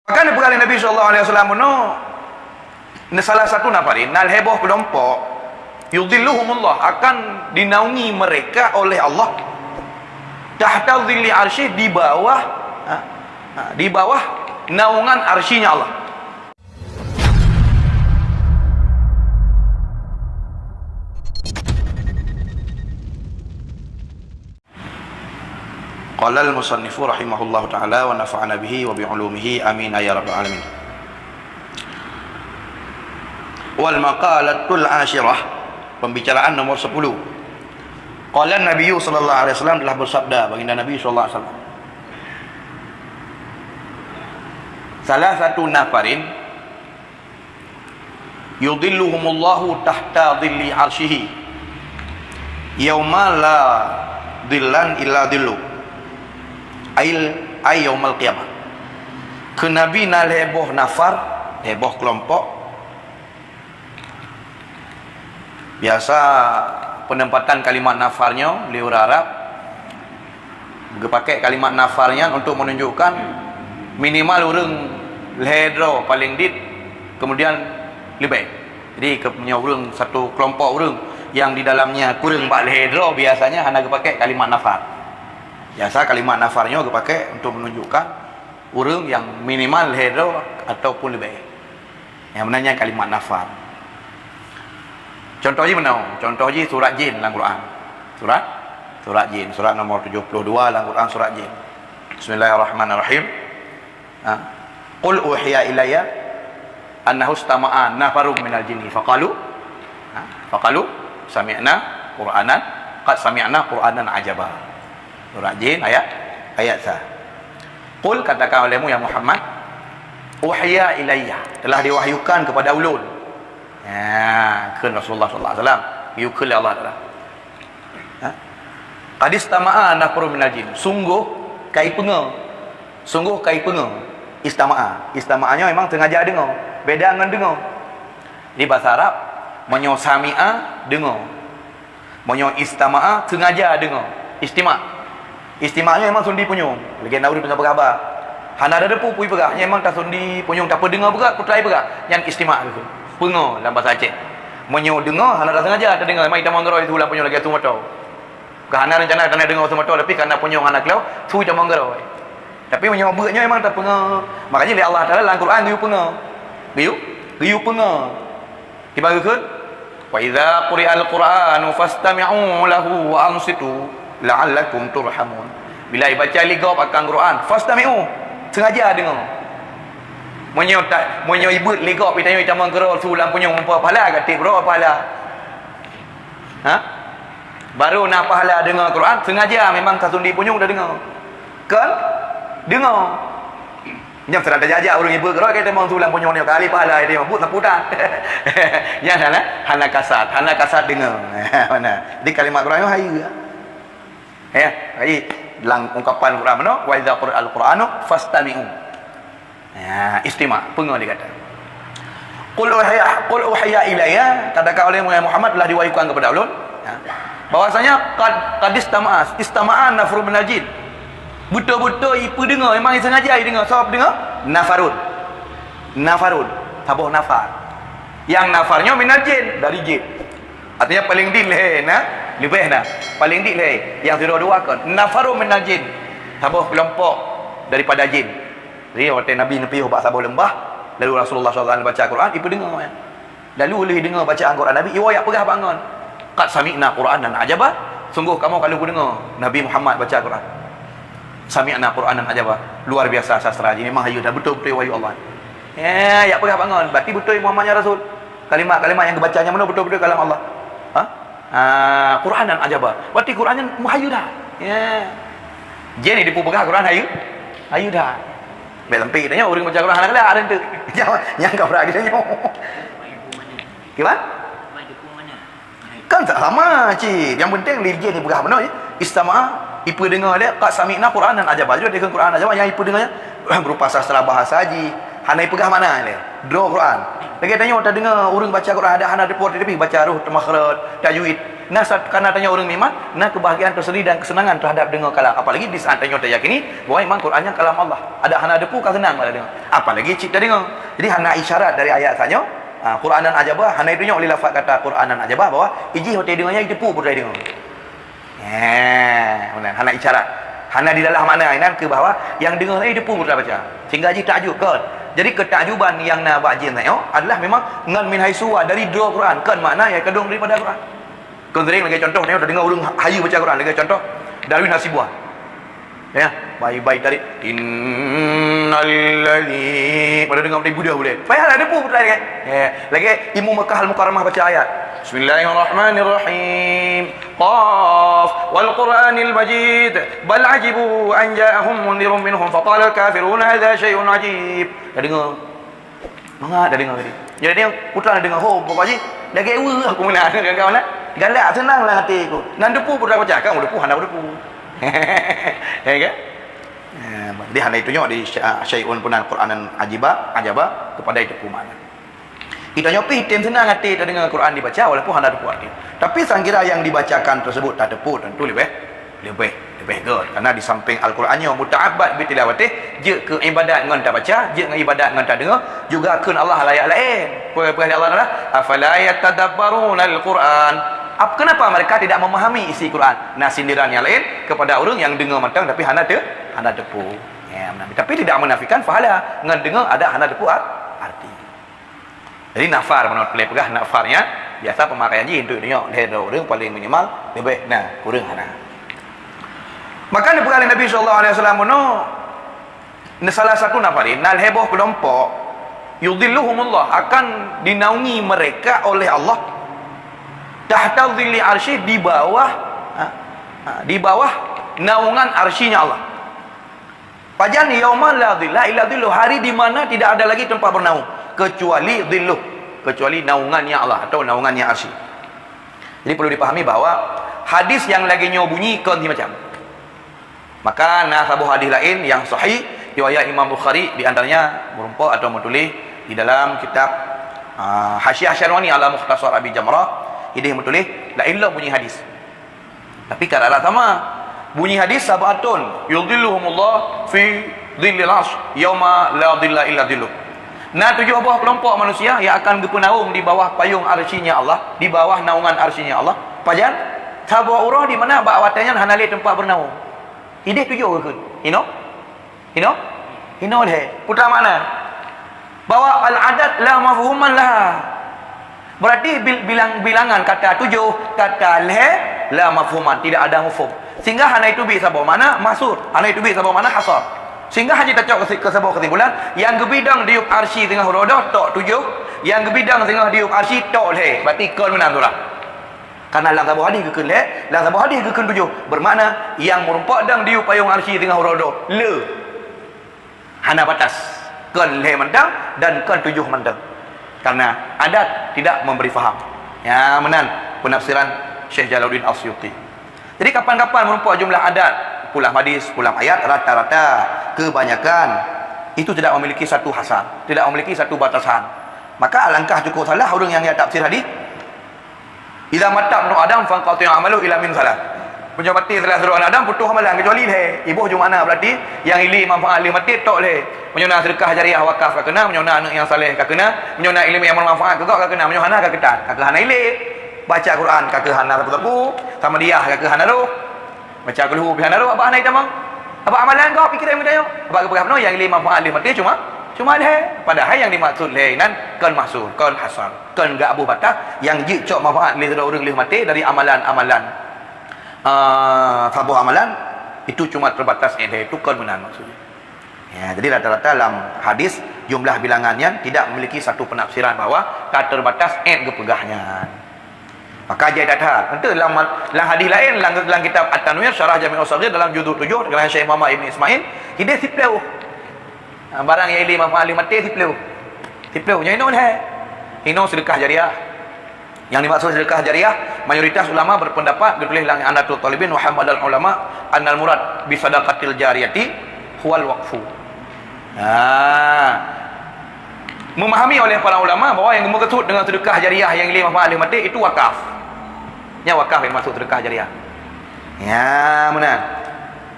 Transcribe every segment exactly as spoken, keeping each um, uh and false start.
Maka neupeugah lé Nabi sallallahu alaihi wasallam bunoe, salah satu nafarin, na lhèe boh keulompok, yudhilluhumullah, akan dinaungi mereka oleh Allah, tahta dhilli arsyih, di bawah, ha, ha, di bawah naungan arsy-Nya Allah. Qala al-musannifu rahimahullahu ta'ala wa nafa'ana bihi wa bi ulumihi, amin ya rabbal alamin. Wal maqalatul asyirah, pembicaraan nomor sepuluh. Qala Nabi sallallahu alaihi wasallam, telah bersabda Baginda Nabi sallallahu alaihi wasallam, salah satu nafarin yudhilluhumullahu tahta dhilli arsyihi yauma la dhillan illa dhillu, ail ay yaumal qiyamah. Keu Nabi na lhèe boh nafar, lhèe boh keulompok. Biasa penempatan kalimat nafar nyoe lé ureueng Arab geupakék kalimat nafar nyan untuk menunjukkan minimal ureueng lhèe droe paléng dit, kemudian leubeh. Jadi, ke-, meunyoe ureueng satu kelompok ureueng yang di dalamnya kureueng bak lhèe droe, biasanya hana geupakék kalimat nafar. Biasa kalimat nafar nyoe geupakék untuk menunjukkan ureueng yang minimal lhèe droe ataupun leubeh. Nyang meunan nyan kalimat nafar. Contoh jih meunoe, contoh jih surat Jin lam Quran. Surat, surat Jin, surat nomor tujuh puluh dua lam Quran, surat Jin. Bismillahirrahmanirrahim. Ha. Qul uhiya ilayya annahu istama'a nafarun minal jinni faqalu, ha, faqalu sami'na Qur'anan, qad sami'na Qur'anan ajaba. Surat Jin ayat, ayat sa. Qul, katakan olehmu ya Muhammad, uhiya ilayya, telah diwahyukan kepada ulôn. Ya, kheun Rasulullah sallallahu alaihi wasallam, geuyue kheun lé Allah Taala. Ha? Qad istama'a nafarun minal jin. Sungguh ka ipeungoe. Sungguh ka ipeungoe. Istama'a. Istama'a nyoe memang sengaja deungoe. Beda ngon deungoe. Di bahasa Arab, meunyoe sami'a, deungoe. Meunyoe istama'a, sengaja deungoe. Istima'. Istima' nyoe memang sundi punyueng. Lagèe na ureueng teungoh peugah haba. Hana ada depu peue peugah. Nyan memang tasundi punyueng, tapeudeungoe peugah, peutrai peugah. Nyan istima' geukheun. Peungoe lam bahasa Aceh. Meunyoe deungoe, hana ada sengaja tadeungoe. Memang itamong keudroe su lam punyueng lagèe su moto. Ka hana reuncana taneuk deungoe su moto, tapi kareuna punyueng hana kleuh, su itamong keudroe. Tapi meunyoe beuet nyoe memang tapeungoe. Makajih lé Allah Taala lam Quran geuyue peungoe. Geuyue, geuyue peungoe. Kiban geukheun, "Wa idza quri'al Qur'anu fastami'u lahu wa ansitu la'allakum turhamun." Bila ibaca lé gob akan Quran, fastami'u, sengaja deungoe. Meunyoe ta-, meunyoe ibeuet lé gob, itanyoe itamong keudroe su lam punyueng, muphom pahala ka tiep droe pahala. Ha? Baru na pahala deungoe Quran, sengaja memang tasundi punyueng tadeungoe. Kon? Deungoe. Nyan seudang tajak-jak ureueng ibeuet keudroe, ka itamong su lam punyueng nyoe, kali pahala itamong buet sapu tan. Nyan hana, hana kasat, hana kasat deungoe. Mana? Jadi kalimat Quran nyoe hayeue. Ya, jadi lam ungkapan Quran meunoe, "Wa idza quri'al Qur'anu fastami'u." Ya, istima', peungoe lé gata. Qul uhiya, qul uhiya ilayya, katakan olehmu ya Muhammad, telah diwahyukan kepada ulôn, ya, bahwasanya qad, qad istama'a, istama'a nafarun minal jin. Beutôi-beutôi ipeudeungoe, memang sengaja ideungoe, sabab deungoe nafarun. Nafarun, saboh nafar. Nyang nafar nyoe minal jin, dari jin. Artinya paléng dit lhèe na, leubeh na. Paléng dit lhèe, nyang sidroe dua kon. Nafarun minal jin, saboh keulompok daripada jin. Jadi, watèe Nabi neupiôh bak saboh leumbah, lalu Rasulullah sallallahu alaihi wasallam baca Quran, ipeudeungoe, ya. Lalu lheueh deungoe bacaan Quran Nabi, iwoe jak peugah bak ngon, "Qad sami'na Qur'anan ajaba." Sungguh kamoe ka lheueh peudeungoe Nabi Muhammad baca Quran. "Sami'na Qur'anan ajaba." Luar biasa sastra jih, memang hayeue that, beutôi-beutôi wahyu Allah. Eh, jak peugah bak ngon, berarti beutôi Muhammad nyan rasul. Kalimat-kalimat nyang geubaca nyan meunoe beutôi-beutôi kalam Allah. Ha? Ah, Qur'anan ajaba. Berarti Quran nyan meuhayeue that. Ya. Jin ni dipeugah Quran hayeue? Hayeue that. Bèk sampai tanyoe ureueng baca Quran hana galak, ada tu. Nyang ka beurati tanyoe. Kiban? Kan tak sama cit. Yang penting lé jin dipeugah meunoe, ya. Istama'a, ipeudeungoe lé, qad sami'na Qur'anan ajaba. Jadi, deungoe Quran ajaba, nyang ipeudeungoe nyan berupa sastra bahasa jih. Hana ipeugah makna lé. Droe Quran. Lagèe tanyoe tadeungoe ureueng baca Quran, ada hana deupot, tapi baca huruf teumakhraj, tajwid. Nah, saat kana tanyoe ureuëng meuiman, na keubahgiaan teusendiri dan keuseunangan teuhadap deungoe kalam. Apalagi di saat tanyoe tayakini bahwa memang Quran nyan kalam Allah. Adak hana teupeu ka seunang bak deungoe. Apalagi cit tadeungoe. Jadi hana isyarat dari ayat sanyoe, ha, Quranan ajaba, hana itunyok lé lafaz kata Quranan ajaba bahwa ijih watée deungoe nyan iteupeu peue deungoe. Eh, meunan, hana isyarat. Hana didalah makna inan keu bahwa nyang deungoe tadi teupeu peue baca. Sehingga jih takjub, kon. Jadi keutakjuban nyang na bak jih nyoe adalah memang ngon min haitsu wa, dari droe Quran, kon makna nyang kadong daripada Quran. Kon sering lagée contoh, nyoe tadeungoe ureuëng hayeue baca Quran, lagée contoh Darwin Hasibuan. Ya, baik-baik tadi. Innal ladzi. Pada dengar tadi budak boleh. Payah ada pun putra kan. Ya, lagée Imam Mekah Al-Mukarramah baca ayat. Bismillahirrahmanirrahim. Qaf wal Qur'anil Majid. Bal ajibu an ja'ahum mundzirun minhum faqala al-kafiruna hadza syai'un ajib. Dah dengar? Mangat dah dengar tadi. Jadi dia putra dah dengar, "Ho, pokok jih lagée weueh aku meunan." Kan kawan, eh? Galak senang lah hati aku. Nan depu putra baca, kan depu hana depu. Ya kan? Eh, jadi hana itunyok di sya-, syai'un punan Qur'anan ajiba, ajaba kepada itu pun makna. Kita nyoe pih tem senang hati tadeungoe Quran dibaca walaupun hana teupeu arti. Tapi sangkira yang dibacakan tersebut tateupeu tentu lebih, lebih, lebih good. Karena di samping Al-Quran nyoe muta'abbad bi tilawatih, jeuet keu ibadat ngon tabaca, jeuet ngon ibadat ngon tadeungoe, juga kheun Allah layat laén. Peue-peue Allah Taala, "Afala yatadabbarunal Quran?" Ap-, kenapa mereka tidak memahami isi Quran? Nah, sindiran yang lain kepada ureuëng nyang deungoe mantong tapi hana te-, hana teupeu. Ya, tapi tidak menafikan pahala ngon deungoe ada hana teupeu ar-, arti. Jadi nafar, meunan lé peugah nafar nyan, biasa peumakaian jih untuk dunia, lhée droe ureuëng paling minimal, leubeh na, kureueng hana. Maka neupeugah lé Nabi sallallahu alaihi wasallam bunoe, salah satu nafar, na lhée boh keulompok, yudhilluhumullah, akan dinaungi mereka oleh Allah, tahta dhilli arsy, di bawah, ha, ha, di bawah naungan arsy-Nya Allah. Pajan yauma la dhilla illa dhilluh, hari di mana tidak ada lagi tempat bernaung kecuali dhilluh, kecuali naungan-Nya Allah atau naungan-Nya Arsy. Jadi perlu dipahami bahwa hadis yang lagée nyoe bunyi kon si macam. Maka na saboh hadis laén yang sahih riwayat Imam Bukhari, di antaranya meurumpok atau meutuléh di dalam kitab, ah, Hasyiah Syarwani ala Mukhtasar Abi Jamrah, idéh meutuléh laén lom bunyi hadis. Tapi ka rara sama. Bunyi hadis, "Sab'atun yudhilluhumullah fi dhillil 'arsy yauma la dhilla illa dhilluh." Na tujoh boh keulompok manusia nyang akan geupeunaung di bawah payong arsy-Nya Allah, di bawah naungan arsy-Nya Allah. Pajan? Saboh uroe di mana bak watée nyan hana lé teumpat beunaung. Idéh tujoh geukheun. Inoe? Inoe? Inoe lhée. Peue makna? Bahwa al-adad la mafhuman laha. Berarti bil-, bilang-, bilangan kata tujoh, kata lhée, la mafhuman, tidak ada mafhum. Sehingga hana iteubiet saboh makna mahsur, hana iteubiet saboh makna hasar. Sehingga hana jitacok kesi-, keu saboh kesimpulan, nyang geubidong diyueb arsy teungoh uroe doh tok tujoh, nyang geubidong teungoh diyueb arsy tok lhée. Berarti kon meunan tu lah. Karena lam saboh hadis geukheun lhée, lam saboh hadis geukheun tujoh. Bermakna, nyang meurumpok dong diyueb payong arsy teungoh uroe doh, le. Hana batas. Kon lhée mantong dan kon tujoh mantong. Karena adat tidak memberi faham. Ya, meunan penafsiran Syekh Jalaluddin As-Suyuti. Jadi, kapan-kapan meurumpok jumlah adat, pulam hadis, pulam ayat, rata-rata, kebanyakan, itu tidak memiliki satu hasar, tidak memiliki satu batasan. Maka alangkah cukup salah ureuëng nyang ya tafsir hadis, "Idza mata ibnu Adam fanqati'a amaluhu illa min salah." Meunyoe maté salah sidroe aneuk Adam, putôh amalan kecuali lhée. Iboh jeuem aneuk berarti nyang ilée manfaat lheueh maté tok lhée. Meunyoe na sedekah jariah wakaf ka keuna, meunyoe na aneuk nyang saleh ka keuna, meunyoe na ileumé nyang manfaat keu gob ka keuna, meunyoe hana ka keutat, ka keuh hana ilée. Baca Quran ka keuh hana sapeue-sapeue, Samadiyah ka keuh hana roh. Baca kulhu pih hana roh, abah hana itamong. Abah amalan gob pikiran meudayo. Abah geupeugah bunoe nyang ilée manfaat lheueh maté cuma, cuma lhée. Padahai nyang dimaksud lhée inan kon mahsur, kon hasar. Kon geuaboh batas nyang jeuet cok manfaat lé sidroe ureuëng lheueh maté dari amalan-amalan, ah, saboh amalan, itu cuma terbatas édhé, itu kon meunan maksudnya. Ya, jadi rata-rata lam hadis jumlah bilangan nyan tidak memiliki satu penafsiran bahwa ka terbatas ék geupeugah nyan. Maka jai that-that. Enteuk lam, lam hadis laén, lam, lam kitab At-Tanwir, Syarah Jami'us Saghir dalam juzuk tujoh, karangan Syekh Muhammad Ibn Ismail, idéh siplôh. Ha, barang nyang ilée manfaat lheueh maté siplôh. Siplôh, nyang inoe lhée. Inoe sedekah jariah. Yang dimaksud sedekah jariah, mayoritas ulama berpendapat, ditulis dalam I'anatul Talibin wa Hamdal Ulama, annal murad bi sadaqatil jariyati huwal waqfu. Ha. Memahami oleh para ulama bahwa yang dimaksud dengan sedekah jariah nyang ilée manfaat lheueh maté itu wakaf. Nyan wakaf nyang masôk seudeukah jariah. Ya, meunan.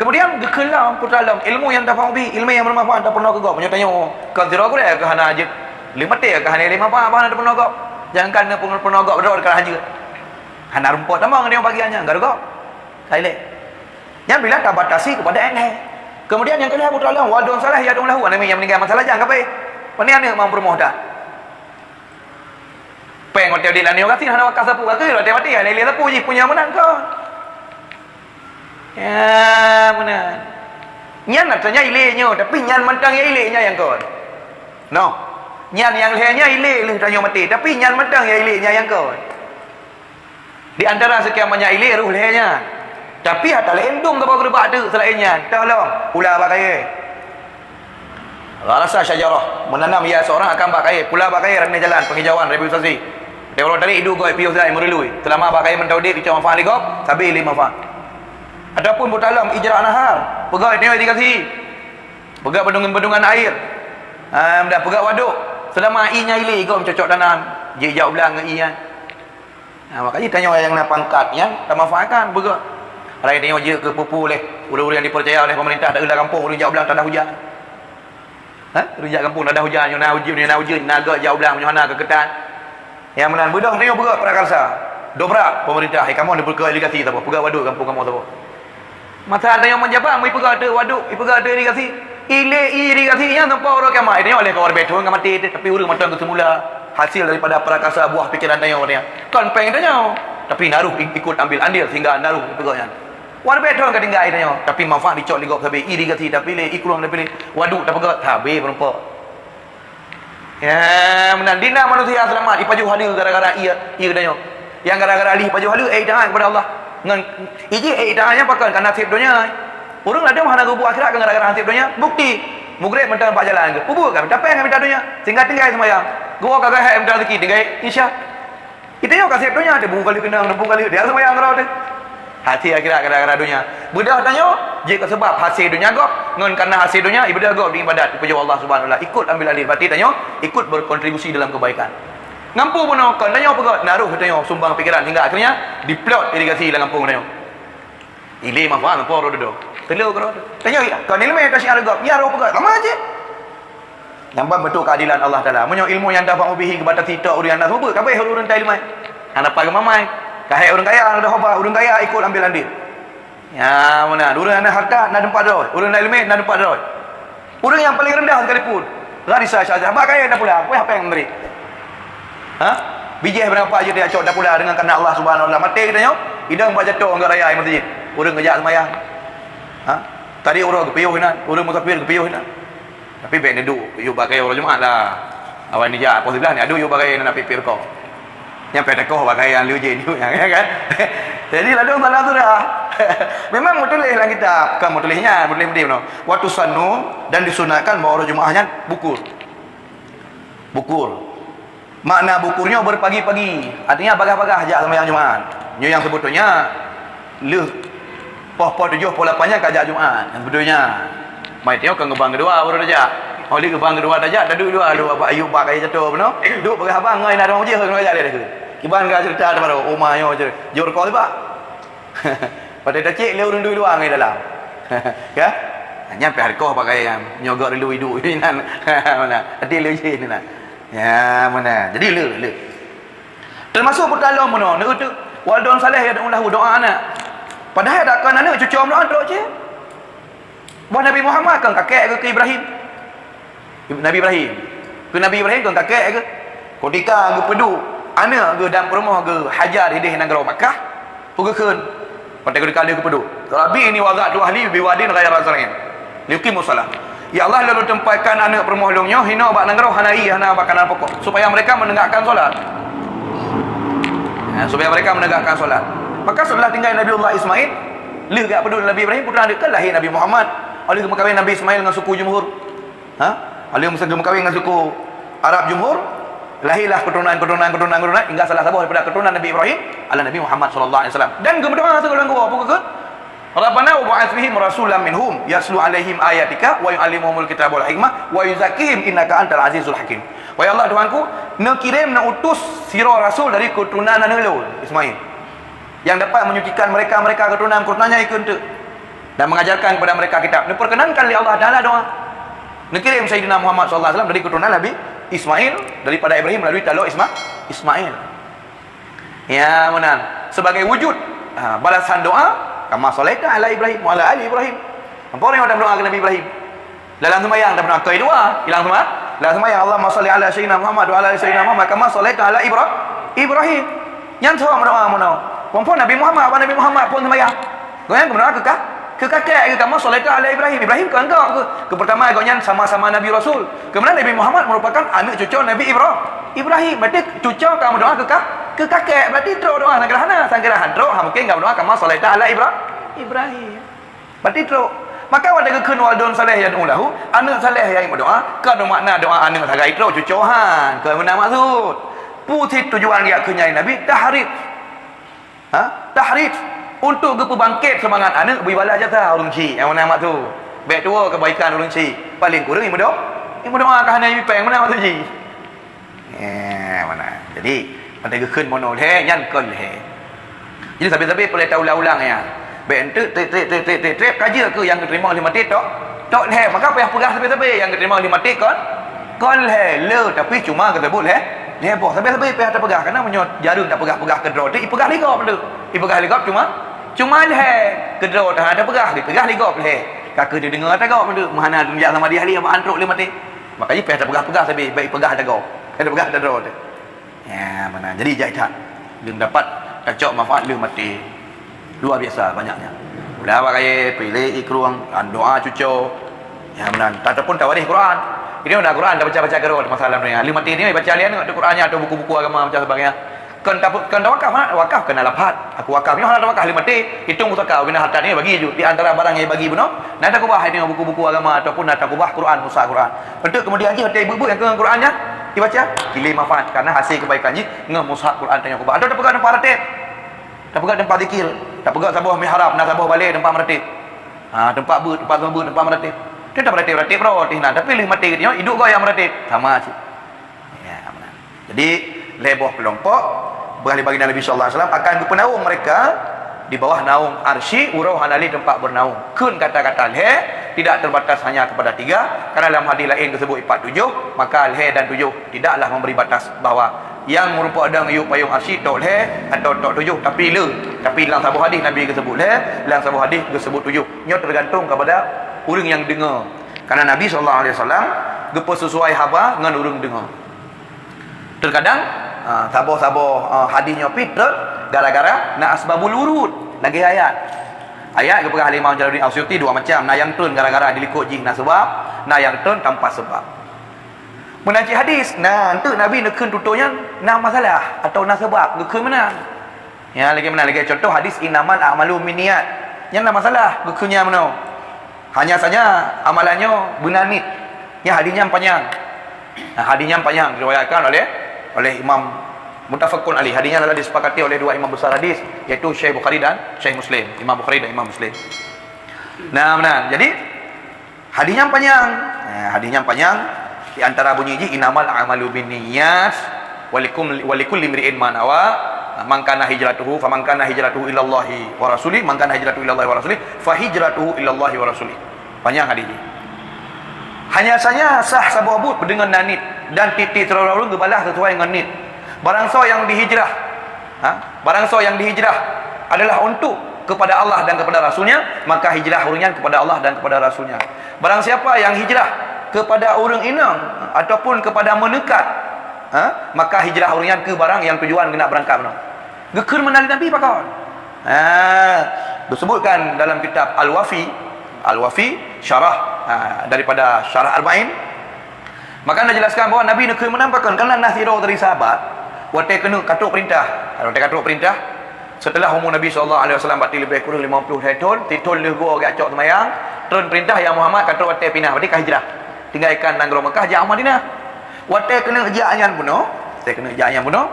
Kemudian geukheun lom, putra lom, ilmu nyang tafa'u bih, ilmu nyang bermanfaat tapeurunoe keu gob. Meunyoe tanyoe kon sidroe gurée keu hana jeuet, lheueh maté keu hana lé manfaat, bah hana tapeurunoe gob. Jangankan tapeurunoe gob, droe ka hana jeuet. Hana rumpok tamong ngon bagian nyan, garu gob. Ka ilée. Nyan bila tabatasi kepada nyang lhée. Kemudian nyang keulhée, putra lom, waladun salih yad'u lahu, aneuk nyang meuninggai masa lajang, kapai? Pane aneuk mampu rumoh dak? Péng watée udeb laén nyoe gasien hana wakaf sapeue, ka keuh watée maté hana ilée sapeue jih, punya meunan kon. Ya, meunan. Nyan na tanya ilée nyoe, tapi nyan mantong ya ilée nyan nyang kon. Noh. Nyan nyang lhée nyan ilée lheueh tanyoe maté, tapi nyan mantong ya ilée nyan nyang kon. Di antara sekian banyak ilée roh lhée nyan. Tapi hata laén dum geuba geureubak teuk seulaén nyan. Tolong, pula bak kayée. Gharasa syajarah, menanam ia seorang akan bak kayée, pula bak kayée, ramé jalan, penghijauan, rehabilitasi. Di ureuëng tadi iduek gob piôh zai meurului. Seulama bak kayée mantong udeb, icok manfaat lé gob, sabe lé manfaat. Ataupun putra lom, ijra nahar, peugöt nyoe irigasi. Peugöt bendungan-bendungan air. Ha, dah peugöt waduk. Seulama ié nyan ilée, gob cocok tanam, jijak u blang ngon ié nyan. Ha, makajih tanyoe nyang na pangkat nyan tamanfaatkan beugöt. Raya tanyoe jeuet keu peue-peue lé ureuëng-ureuëng nyang dipercaya oleh pemerintah, taeu lam gampông ureuëng jak u blang tanah hujan. Ha? Ureuëng jak gampông tanah hujan, nyoe na ujeuen, nyoe na ujeuen, na göt jak u blang, nyoe hana keuketan. Nyang meunan beudôh tanyoe beugöt prakarsa. Dobrak pemerintah, eh, kamoe neupeugöt irigasi saboh, peugöt waduk gampông kamoe saboh. Masa tanyoe meujabat, meuipeugah ateueh waduk, ipeugah ateueh irigasi. Ilée irigasi nyan sampoe uroe kiamat. Tanyoe lheueh ka waréh bèe thon ka maté teuh, tapi ureuëng mantong geuseumula hasil daripada prakarsa buah pikiran tanyoe nyan. Kon péng tanyoe, tapi na roh i-, ikut ambil andil sehingga na roh ipeugah nyan. Waréh bèe thon ka tinggai tanyoe, tapi manfaat icok lé gob sabe, irigasi tapiléh, ikrueng tapiléh, waduk tapeugöt, sabe meurumpok. Ya, meunan dina manusia seulamat, ipajoh haleue gara-gara ié, ié tanyoe. Nyang gara-gara lheueh ipajoh haleue, eh, itangan kepada Allah. Ngon ijih, eh, itangan nyan pakon, ka naseb donya. Ureuëng ladôm hana geubuet akhirat kan gara-gara naseb donya. Bukti, mugreb mantong bak jalan geuh. Peue buet ka mita péng, ka mita donya. Sehingga tinggai seumayang. Geuwoe ka geuhét mita rezeki, tinggai Isya. Itanyoe ka seb donya teuh, bu kali keunong, bu kali dia seumayang keudroe teuh. Hase akhirat gara-gara donya. Beudôh tanyoe, jeuet keu seubab hase donya gob, ngon kareuna hase donya, ibadah gob di ibadat, ipajoh Allah Subhanahu wa Taala. Ikut ambil andil, berarti tanyoe ikut berkontribusi dalam kebaikan. Ngon peue bunoe kon tanyoe peugöt, na roh tanyoe sumbang pikiran hingga akhirnya diplot irigasi lam gampông tanyoe. Ilée manfaat ngon po roh dudoe. Teulo keudroe. Tanyoe kon ileumèe ka syiar gob, ya roh peugöt, sama aja. Nyang ban beutôi keadilan Allah Taala. Meunyoe ilmu nyang tafa'u bihi geubatasi tok ureuëng nyang na seumeubeuet, ka abéh ureuëng-ureuëng ta ileumèe. Hana pat geumamai. Ka hék ureuëng kaya, ureuëng hoba, ureuëng kaya ikot ambil andil. Ya, meunan. Ureuëng na hareuta, na teumpat droe. Ureuëng na ileumèe, na teumpat droe. Ureuëng nyang paleng reundah sekalipun. Gharisa syajarah. Bak kayèe tapula. Peue hana péng meubri? Ha? Bijéh beurapa jeuet dia cok tapula deungon kareuna Allah Subhanahu wa Taala. Maté geutanyoe, idong bak jato anggota raya meuseujid. Ureuëng geujak seumayang. Ha? Tadi uroe geupiôh inan, ureuëng musafir geupiôh inan. Tapi bèk neuduek yue bak kayèe uroe Jumat lah. Awai neujak poh siblaih neuduek yue bak kayèe na pipir ko. Nyang payah takoh bak kayèe nyang leujen yue nyan, kan? Jadi ladôm salah surah. Memang meutuléh lam kitab, kon meutuléh nyan, meutuléh meudeh meunoe. Wa tusannu, dan disunatkan bak uroe Jumat nyan bukur. Bukur. Makna bukur nyoe berpagi-pagi, artinya bagah-bagah jak seumayang Jumat. Nyoe nyang seubeutonya lheueh poh-poh tujoh, poh lapan nyan ka jak Jumat. Nyang seubeutonya, mai tanyoe ka geubang keudua baru tajak. Óh lheueh geubang keudua tajak, taduek dua lôn bak ayub bak kayèe jato bunoe. Duek peugah abang ngon inan ureuëng jih ngon jak lé. Kiban ka ceurita teuma, oh ma nyoe jeuet reukoh sibak. Watèe tacék lé ureuëng duek luwa ngon dalam. Kan? Nyan pih hareukoh bak kayèe nyan. Nyoe gok rindu iduek inan. Mana? Hati lé jih inan. Ya, mana? Jadi le, le. Teumasuk putra lom bunoe, neuteuk waladun salih yad'u lahu, doa aneuk. Padahai dak kon aneuk, cucoe meunan trok cit. Boh Nabi Muhammad kon kakek geuh keu Ibrahim. Nabi Ibrahim. Keu Nabi Ibrahim kon kakek geuh. Kutika geupeuduek aneuk geuh dan peurumoh geuh Hajar idéh nanggroe Makkah, peue geukheun? Watèe kutika lheueh geupeuduek, "Rabbi inni wada'tu ahli biwadin ghaira zar'in liyuqimus shalah." Ya Allah, lôn teumpat aneuk peurumoh lôn nyoe hinoe bak nanggroe hana ié, hana makanan pokok, supaya mereka menegakkan solat. Ya, supaya mereka menegakkan solat. Maka setelah tinggai Nabiullah Ismail, lheueh geupeuduek Nabi Ibrahim, putra aneuk kan lahé Nabi Muhammad. Óh lheueh geumeukawen Nabi Ismail ngon suku jumhur. Ha? Óh lheueh meusa geumeukawen ngon suku Arab jumhur, lahirlah keturunan, keturunan, keturunan, keturunan, hingga salah saboh daripada keturunan Nabi Ibrahim adalah Nabi Muhammad sallallahu alaihi wasallam. Dan geumeudoa sigohlom geuwoe, peue geukheun? "Rabbana wa ba'ats fihim rasulam minhum yatlu alaihim ayatika wa yu'allimuhumul kitaba wal hikmah wa yuzakkihim innaka antal azizul hakim." Wahai Allah Tuhanku, neukirém, neuutus sidroe rasul dari keturunan aneuk lôn, Ismail. Yang dapat menyucikan mereka-mereka keturunan-keturunannya ikut untuk dan mengajarkan kepada mereka kitab. Diperkenankan oleh Allah Taala doa. Dikirim Sayyidina Muhammad sallallahu alaihi wasallam dari keturunan Nabi Ismail, daripada Ibrahim melalui taluk Isma-, Ismail. Ya, meunan. Sebagai wujud, ha, balasan doa, kama shalaita ala Ibrahim wa ala ali Ibrahim. Apa orang yang doa ke Nabi Ibrahim? Dalam sembahyang dah pernah koi doa, hilang sembahyang. Dalam sembahyang, Allahumma shalli ala sayyidina Muhammad wa ala ali sayyidina Muhammad kama shallaita ala Ibra-, Ibrahim. Nyan soe meudoa meunoe. Phon-phon Nabi Muhammad, apa Nabi Muhammad phon sembahyang. Gobnyan meudoa keu ka-, keu kakek geuh, kama shallaita ala Ibrahim. Ibrahim keu anggok geuh. Keu pertama gobnyan sama-sama Nabi Rasul. Kemudian Nabi Muhammad merupakan aneuk cucu Nabi Ibra-, Ibrahim. Berarti cucu ka meudoa keu ka-, keu kakek. Berarti trok doa sangkira hana, sangkira han trok, ha mungkin ka meudoa kama shallaita ala Ibra-, Ibrahim. Berarti trok. Maka watèe geukheun waladun saleh yad'u lahu, aneuk saleh nyang meudoa, kon makna doa aneuk sagai trok cucohan, kon meunan maksud. Peue cit tujuan geujak kheun nyan Nabi? Tahrif. Ha? Tahrif. Untuk geupeubangkét seumangat aneuk beuibadah jasa ureueng chik, nyang meunan maksud. Bèk tuwoe keubaikan ureueng chik, paléng kureueng nyang meudo-, nyang meudoa ka hana jipéng, meunan maksud jih. Eh, meunan. Jadi, watèe geukheun meunoe lhèe, nyan kon lhèe. Jadi, sabe-sabe peureulèe taulang-ulang nyan. Bèk enteuk trép, trép, trép, trép, trép, trép, ka jeuet keu nyang geuteurimong lé maté tok, tok lhèe. Maka payah peugah sabe-sabe nyang geuteurimong lé maté kon, kon lhèe. Le, tapi cuma geuseubut lhèe, lhèe boh. Sabe-sabe payah tapeugah. Karena meunyoe jareueng tapeugah-peugah keudroe teuh, ipeugah lé gob teuh. Ipeugah lé gob cuma, cuma lhèe. Keudroe teuh hana tapeugah, ipeugah lé gob lhèe. Ka keuh dideungoe ata gob teuh. Meuhana neujak samadhi ahli, abang trok lé maté. Makajih payah tapeugah-peugah sabe, bèk ipeugah ata gob. Payah tapeugah ata droe teuh. Ya, meunan. Jadi, jai that. Lôn dapat tacok manfaat lheueh maté. Luar biasa banyaknya. Udah awak kaya, pilih ikruang, doa cuco. Ya, meunan. Ataupun tawarih Quran. Ini udah Quran, dah baca-baca keudroe masa lam dunia. Lheueh maté ni, baca lian tu Quran nya atau buku-buku agama macam sebagainya. Kon ta-, kon tawakaf, ha? Wakaf kena lafaz. Aku wakaf. Nyoe hana tawakaf lheueh maté. Hitung pusaka, bina harta ni bagi ju. Di antara barang yang bagi bunoe, na takubah ini buku-buku agama ataupun na takubah Quran, mushaf Quran. Untuk kemudian jih, hotel ibu-ibu nyang keu Quran nyan dibaca, pilih manfaat karena hasil kebaikan jih ngon mushaf Quran tanyoe kubah. Atau tapeugah teumpat ratib. Tapeugah teumpat zikir. Tapeugah saboh mihrab, na saboh balè teumpat meratib. Ha, teumpat beuet, teumpat beuet, teumpat meratib. Tu tameratib-ratib roh tih na, tapi lheueh maté geutanyoe, iduek goe nyang meratib. Sama cit. Ya, meunan. Jadi, lhèe boh keulompok, beurah lé baginda Nabi sallallahu alaihi wasallam, akan geupeunaung mereka di bawah naung Arsy, uroe hana lé teumpat beunaung. Kheun kata-kata lhèe tidak terbatas hanya kepada tiga, karena dalam hadis laén geuseubut ipat tujoh, maka lhèe dan tujoh tidaklah memberi batas bahwa nyang meurumpok dong yub payong Arsy tok lhèe atau tok tujoh, tapi le, tapi lam saboh hadis Nabi geuseubut lhèe, lam saboh hadis geuseubut tujoh. Nyoe tergantung kepada ureueng nyang deungoe. Karena Nabi sallallahu alaihi wasallam geupeusesuai haba ngon ureueng deungoe. Terkadang, ha, saboh-saboh, ha, hadis nyoe pih trok gara-gara na asbabul wurud, lagèe ayat. Ayat geupeugah lé Imam Jalaluddin As-Suyuti dua macam, na nyang treun gara-gara dilikot jih na seubab, na nyang treun tanpa seubab. Meunan cit hadis, na enteuk Nabi neukheun tutoe nyan na masalah atau na seubab geukheun meunan. Ya, lagèe meunan, lagèe contoh hadis, "Innamal a'malu binniyat." Nyan na masalah geukheun nyan meunoe. Hanya saja amalan nyoe beuna niet. Nyan hadis nyan panyang. Nah, hadis nyan panyang diriwayatkan oleh, oleh Imam muttafaqun alaih. Hadis nyan adalah disepakati oleh dua imam besar hadis, yaitu Syekh Bukhari dan Syekh Muslim. Imam Bukhari dan Imam Muslim. Nah, meunan. Jadi, hadis nyan panyang. Eh, hadis nyan panyang. Di antara bunyi jih, "Innamal a'malu binniyat, wa likum-, wa likulli imri'in ma nawa, man kana hijratuhu, faman kana hijratuhu ilallahi wa rasulih, man kana hijratuhu ilallahi wa rasulih, fa hijratuhu ilallahi wa rasulih." Panyang hadis nyan. Hanya saja sah saboh buet deungon na niet, dan tiep-tiep sidroe ureueng geubalah sesuai ngon niet. Barang soe nyang dihijrah, ha? Barang soe nyang dihijrah adalah untuk kepada Allah dan kepada Rasul-Nya, maka hijrah ureueng nyan kepada Allah dan kepada Rasul-Nya. Barang siapa yang hijrah kepada ureueng inong ataupun kepada meuneukat, ha, maka hijrah ureueng nyan keu barang nyang tujuan geunak beurangkat meunoe. Geukheun meunan lé Nabi pakon? Ha, disebutkan dalam kitab Al-Wafi, Al-Wafi, ha, daripada Syarah Arba'in, maka na jelaskan bahwa Nabi neukheun meunan pakon, karena na sidroe dari sahabat, watèe keuneuk ka trok peurintah, watèe ka trok peurintah, setelah umu Nabi sallallahu alaihi wasallam bak leubeh kureueng limong ploh lhèe thon, sithon lheueh goe geujak cok seumayang, treun peurintah, "Ya Muhammad, ka trok watèe pinah," berarti ka hijrah. Tinggai ikan nanggroe Mekah, jak u Madinah. Watèe keuneuk jak nyan bunoe, watèe keuneuk jak nyan bunoe,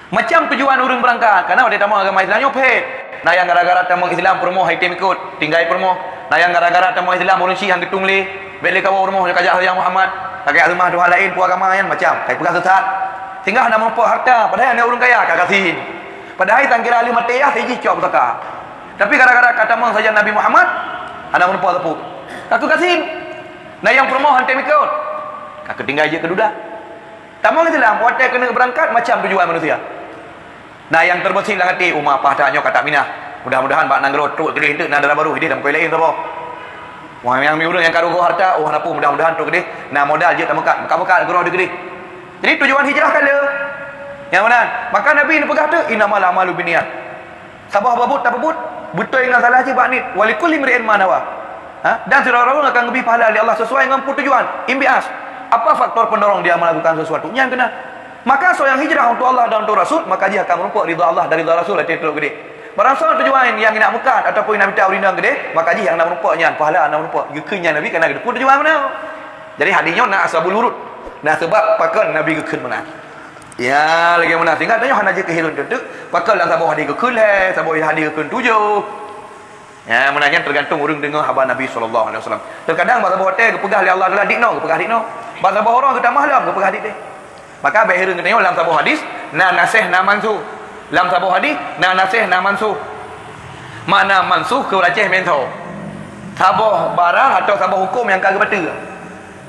macam tujuan ureueng beurangkat, karena watèe tamong agama Islam nyoe phet. Na nyang gara-gara tamong Islam peurumoh han tem ikot, tinggai peurumoh. Na nyang gara-gara tamong Islam ureueng syiek han geutueng lé, bèk lé kawoe u rumoh ka jak sajan Muhammad, ka geujak seumah tuhan laén peue agama nyan macam, ka jipeugah sesat. Sehingga hana meurumpok harta, padahai aneuk ureueng kaya ka gasien. Padahai tan kira lheueh maté yah, sijih cok pusaka. Tapi gara-gara ka tamong sajan Nabi Muhammad, hana meureumpok teupeu. Ka keu gasien. Na nyang peurumoh han tem ikot. Ka keu tinggai jeuet keu duda. Tamong Islam, watèe keuneuk beurangkat, macam tujuan manusia. Na nyang teubeusit lam até, "Uma paih that nyoe ka taminah. Mudah-mudahan bak nanggroe trok keudeh teuk na dara barô ideh lam koi laén saboh. Wah, nyang mi ureueng nyang ka rugoe harta, oh, hana peue, mudah-mudahan trok keudeh na modal jeuet tameukat, meukat-meukat keudroe keudeh." Jadi tujuan hijrah ka le. Nyang meunan, maka Nabi neupeugah teuk, "Innamal a'malu binniyat." Saboh babut tapeubuet, beutôi ngon salah jih bak niet. "Wa likulli imri'in ma nawa." Ha? Dan sidroe ureueng akan geubri pahala lé Allah sesuai ngon peutujuan. Imbias. Apa faktor pendorong dia melakukan sesuatu? Nyan keunan. Maka soe nyang hijrah untuk Allah dan untuk Rasul, maka jih akan meureumpok ridha Allah dan ridha Rasul, até trok keudeh. Barang soe tujuan nyang nak meukat ataupun nak mita ureueng inong keudeh, maka jih nyang na meureumpok nyan, pahala na meureumpok. Geukheun nyan Nabi kana geuteupeue tujuan meunan. Jadi hadis nyoe na asbabul wurud. Na sabab pakon Nabi geukheun meunan. Ya, lagèe meunan. Sehingga tanyoe hana jikeuhireuen teuk-teuk, pakon lam saboh hadis geukheun lhèe, saboh hadis geukheun tujoh. Ya, meunan nyan teugantung ureueng deungoe haba Nabi sallallahu alaihi wasallam. Teukadang bak saboh watèe geupeugah lé Allah Taala diknoe, geupeugah diknoe. Bak saboh uroe geutamah lom, geupeugah dikdeh. Maka bèk hireuen geutanyoe, lam saboh hadis na nasekh na mansuh. Lam saboh hadis na nasekh na mansuh. Makna mansuh keu ureueng Aceh meuntho. Saboh barang atawa saboh hukôm nyang ka geubateue.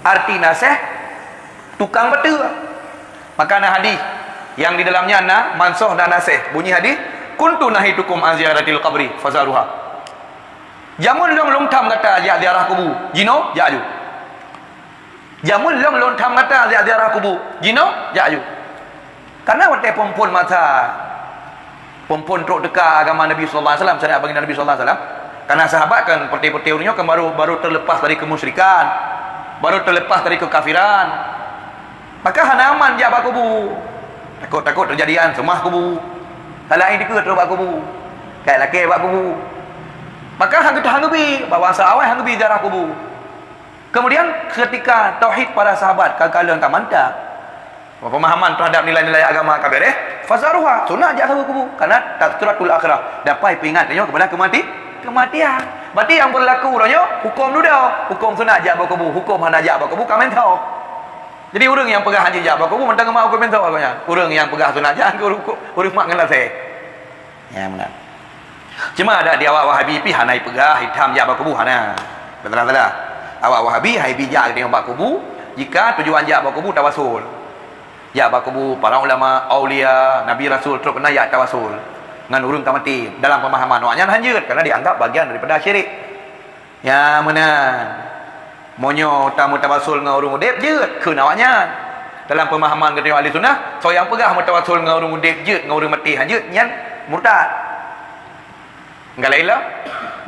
Arti nasekh, tukang bateue. Maka na hadis nyang di dalam nyan na mansuh dan nasekh. Bunyi hadis, "Kuntu nahaitukum an ziyaratil qabri fazaruha." Jameun lôn, lôn tham gata jak ziarah kubu, jinoe jak aju. Jameun lôn, lôn tham gata jak ziarah kubu, jinoe jak aju. Karena watèe phôn-phôn masa, phôn-phôn trok teuka agama Nabi sallallahu alaihi wasallam, syariat baginda Nabi sallallahu alaihi wasallam, karena sahabat kan peureté-peureté ureueng nyoe kan baru, baru terlepas dari kemusyrikan, baru terlepas dari kekafiran. Maka hana aman jak bak kubu. Takot-takot teujadi an seumah kubu. Salah dikeue trok bak kubu. Kai lakèe bak kubu. Maka han geuteuh han geubi, bak bansa awai han geubi ziarah kubu. Kemudian ketika tauhid para sahabat ka kalon ka mantap, pemahaman terhadap nilai-nilai agama ka bèrèh, fazaruha, sunat jak saweue kubu. Karena tazkiratul akhirah, dapai peuingat tanyoe kepada kemati-, kematian. Berarti nyang berlaku uroe nyoe hukôm dudoe, hukôm sunat jak bak kubu, hukôm hana jak bak kubu ka meuntho. Jadi ureueng nyang peugah hanjeuet jak bak kubu mantong geumat hukôm meuntho gobnyan. Ureueng nyang peugah sunat jak, ureueng, ureueng mak ngon lasèe. Ya, meunan. Cuma ada di awak Wahabi pih hana jipeugah, itam jak bak kubu hana. Beutôi-beutôi. Awak Wahabi hai bi jak geutanyoe bak kubu, jika tujuan jak bak kubu tawasul. Jak bak kubu para ulama, aulia, nabi, rasul, trok keunan jak tawasul ngon ureueng ka maté. Dalam pemahaman awaknyan hanjeuet, karena dianggap bagian daripada syirik. Ya, meunan. Meunyoe tameutawasul ngon ureueng udeb, jeuet, kheun awaknyan. Dalam pemahaman geutanyoe ahli sunnah, soe nyang peugah meutawasul ngon ureueng udeb jeuet, ngon ureueng maté han jeuet, nyan murtad. Nyang laén lom,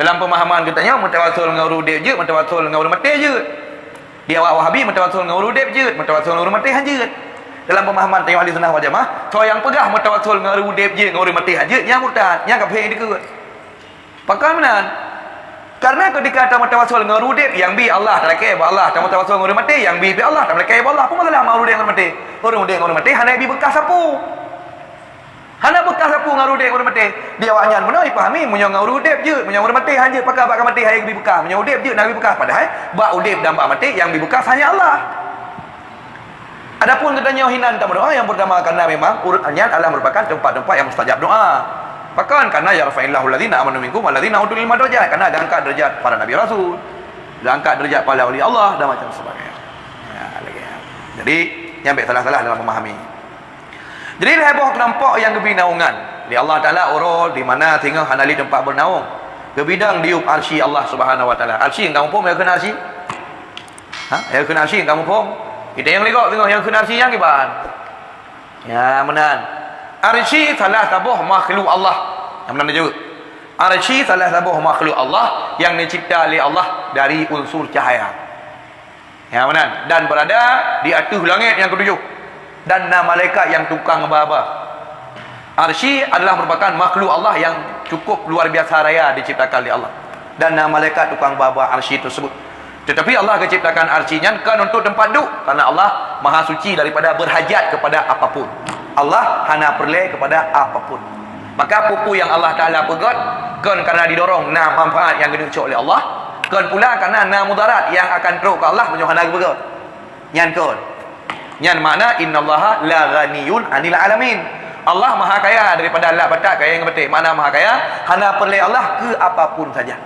dalam pemahaman geutanyoe, meutawasul ngon ureueng udeb jeuet, meutawasul ngon ureueng maté jeuet. Di awak Wahabi, meutawasul ngon ureueng udeb jeuet, meutawasul ngon ureueng maté han jeuet. Dalam pemahaman tanyoe ahli sunnah wal jamaah, soe nyang peugah meutawasul ngon ureueng udeb jeuet, ngon ureueng maté han jeuet, nyan murtad, nyan kafé dikeue. Pakon meunan? Karena ketika tameutawasul ngon ureueng udeb, nyang bi Allah, talakèe bak Allah, tameutawasul ngon ureueng maté, nyang bi pih Allah, talakèe bak Allah. Peue masalah ma ureueng udeb ngon ureueng maté? Ureueng udeb ngon ureueng maté hana bi bekas sapeue. Hana bekas sapeue ngon ureueng udeb ngon ureueng maté. Di awaknyan meunoe jipahami, meunyoe ngon ureueng udeb jeuet, meunyoe ureueng maté han jeuet, pakon bak ka maté han bi bekas. Meunyoe udeb jeuet na bi bekas, padahai bak udeb dan bak maté nyang bi bekas hanya Allah. Adapun geutanyoe hinan tameudoa, yang pertama karena memang ureueng nyan adalah merupakan tempat-tempat yang mustajab doa. Pakon? Karena yarfa'illahu allazina amanu minkum wallazina utul ilma darajat. Karena geuangkat derajat para nabi rasul, geuangkat derajat para wali Allah dan macam sebagainya. Ya, lagi. Jadi, nyan bèk salah-salah dalam memahami. Jadi, lhèe boh keulompok nyang geubi naungan lé Allah Taala uroe di mana singoh hana lé teumpat beunaung. Geubi dong diyueb arsy Allah Subhanahu wa Taala. Arsy, nyang ka muphom nyang kheun arsy? Ha? Nyang kheun arsy nyang ka muphom? Kita nyang ligok singoh nyang kheun arsy nyan kiban. Ya, meunan. Arsy salah saboh makhluk Allah. Nyang meunan jeuet. Arsy salah saboh makhluk Allah nyang dicipta lé Allah dari unsur cahaya. Ya, meunan. Dan berada di ateueh langét nyang ketujoh. Dan na malaikat nyang tukang ba-ba. Arsy adalah merupakan makhluk Allah yang cukup luar biasa raya diciptakan oleh Allah. Dan na malaikat tukang ba-ba arsy tersebut. Tetapi Allah geuciptakan arsy nyan kon untuk tempat duek, karena Allah Maha Suci daripada berhajat kepada apapun. Allah hana peureulèe kepada apapun. Maka peue-peue nyang Allah Taala peugöt, kon karena didorong na manfaat nyang geuneuk cok lé Allah, kon pula karena na mudarat nyang akan trok keu Allah meunyoe hana geupeugöt. Nyan kon. Nyan makna, "Innallaha la ghaniyun 'anil 'alamin." Allah maha kaya daripada alat batat kaya nyang batin. Makna maha kaya, hana peureulée Allah keu apapun saja.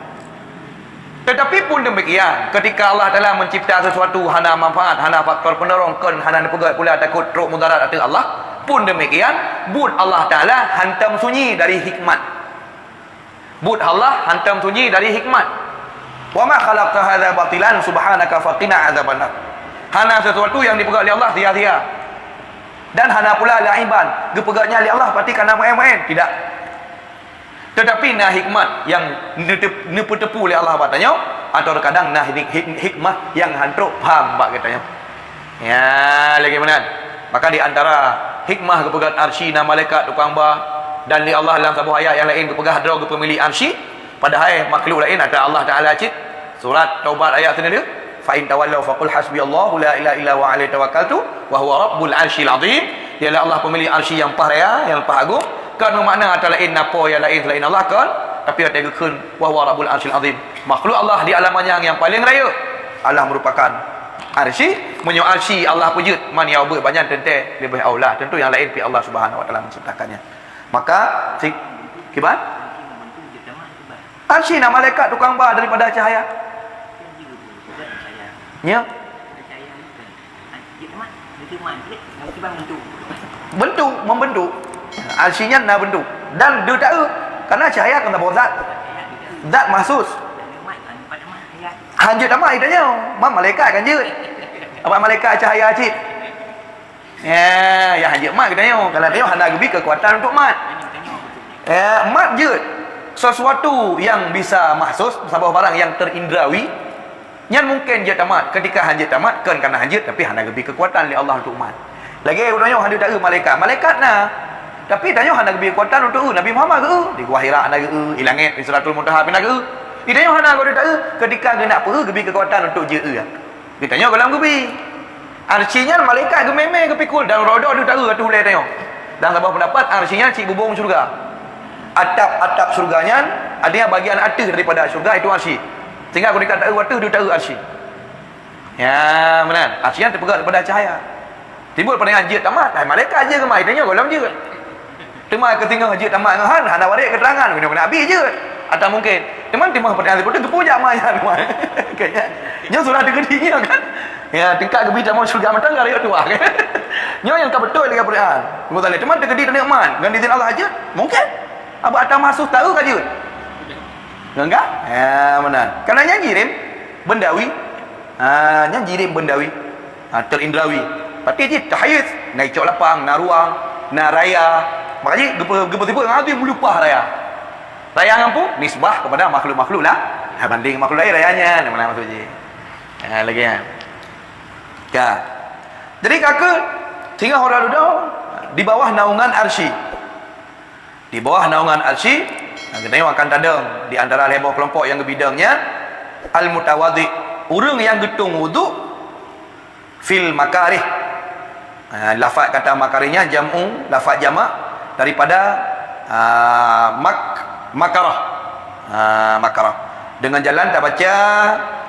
Tetapi pun demikian, ketika Allah Taala mencipta sesuatu hana manfaat, hana faktor penolong, kon hana neupeugét pula takot trok mudarat ateueh Allah, pun demikian, buet Allah Taala hantom sunyi dari hikmat. Buet Allah hantom sunyi dari hikmat. "Wa ma khalaqta hadza batilan subhanaka faqina adzabannar." Hana sesuatu yang dipeugét lé Allah sia-sia. Dan hana pula laiban, geupeugét nyan lé Allah pati kana maén-maén. Tidak. Tetapi na hikmat yang neuteup-, neupeuteupeue lé Allah bak tanyoe, atau kadang na hik-, hik-, hikmah yang han trok paham bak geutanyoe. Ya, lagée meunan. Maka di antara hikmah geupeugét arsy na malaikat tukang ba, dan lé Allah lam saboh ayat nyang laén geupeugah droe geupeumili arsy, padahai makhluk laén atra Allah Taala cit. Surat Taubat ayat sineulheueh, "Fa in tawallaw faqul hasbiyallahu la ilaha illa huwa alaihi tawakkaltu wa huwa rabbul arsyil azim." Dialah Allah peumili arsy nyang paih raya, nyang paih agong. Kon meumakna atra laén na po nyang laén seulaén Allah, kon, tapi watée geukheun, "Wa huwa rabbul arsyil azim." Makhluk Allah di alam manyang nyang paleng rayeuk, Allah meurupakan arsy. Meunyoe arsy Allah peujeuet, man nyang ubeuet banyan teuntée leubeh aula. Tentu nyang laén pi Allah Subhanahu wa Taala menciptakannya. Maka, si, kiban? Arsy na malaikat tukang ba daripada cahaya. Nya. Bentuk, membentuk. Arsy nyan na bentuk. Dan deuh taeu, karena cahaya kan saboh zat. Zat mahsus. Hanjeuet tamat itanyoe, ma malaikat kan jeuet. Apa malaikat cahaya cit? Ya, ya hanjeuet mat geutanyoe. Kalau tanyoe hana geubi kekuatan untuk mat. Ya, mat jeuet. Sesuatu yang bisa mahsus, saboh barang yang terindrawi, nyan mungkin jeuet tamat. Ketika hanjeuet tamat, kon kana hanjeuet, tapi hana geubi kekuatan lé Allah untuk mat. Lagée uroe nyoe hana taeu malaikat. Malaikat na, tapi tanyoe hana geubi kekuatan untuk eu. Nabi Muhammad geu, di Gua Hira hana geu, di langét, di Sidratul Muntaha pih na geu. Di tanyoe hana geu taeu, ketika geunak peu geubi kekuatan untuk jeuet eu. Geutanyoe gohlom geubi. Arsy nyan malaikat geumé-mé geupikul dan rodoh deuh taeu ateueh ulée tanyoe. Dan saboh pendapat, arsy nyan cit bubông syurga. Atap-atap syurga nyan, artinya bagian ateueh daripada syurga itu arsy. Sehingga ketika taeu ateueh, deuh taeu arsy. Ya, meunan. Arsy nyan teupeugah daripada cahaya. Timbul pertanyaan jeuet tamat, hai malaikat jeuet keumah, tanyoe gohlom jeuet. Teuma keu singoh jeuet tamat ngon han, hana waréh keuterangan, keuneuk keuneuk bi jeuet. Atau mungkin, teuma teuma pertanyaan seperti itu, geupujak mak ayah teuma. Nyoe surah teukeudi nyoe kan. Ya, tingkat geubi tamong syurga mantong ka rayeuk tuah. Nyoe nyang ka beutôi lagée pertanyaan. Misalnya, teuma teukeudi taneuk mat, ngon izin Allah jeuet? Mungkin. Aba ata masuk tahu ka jeuet. Enggak? Ya, meunan. Karena nyan jirim bendawi. Ha, nyan jirim bendawi. Ha, terindrawi. Berarti jih tahyis, na icok lapang, na ruang, na raya. Makajih geupe-, geupeusebut ngon azim meulupah raya. Raya ngon peue? Nisbah kepada makhluk-makhluk lah. Ha, banding makhluk lain raya nyan, mana maksud jih? Ha, lagi nyan. Ka. Jadi ka keuh, singoh uroe dudoe di bawah naungan arsy. Di bawah naungan arsy, geutanyoe akan tadong di antara lhée boh keulompok nyang geubidong nyan, al-mutawadhi, ureuëng nyang geutung wudhu fil makarih. Ha, lafaz kata makarih nyan jam'u, lafaz jamak daripada, ha, mak-, makarah. Ha, makarah. Dengan jalan tabaca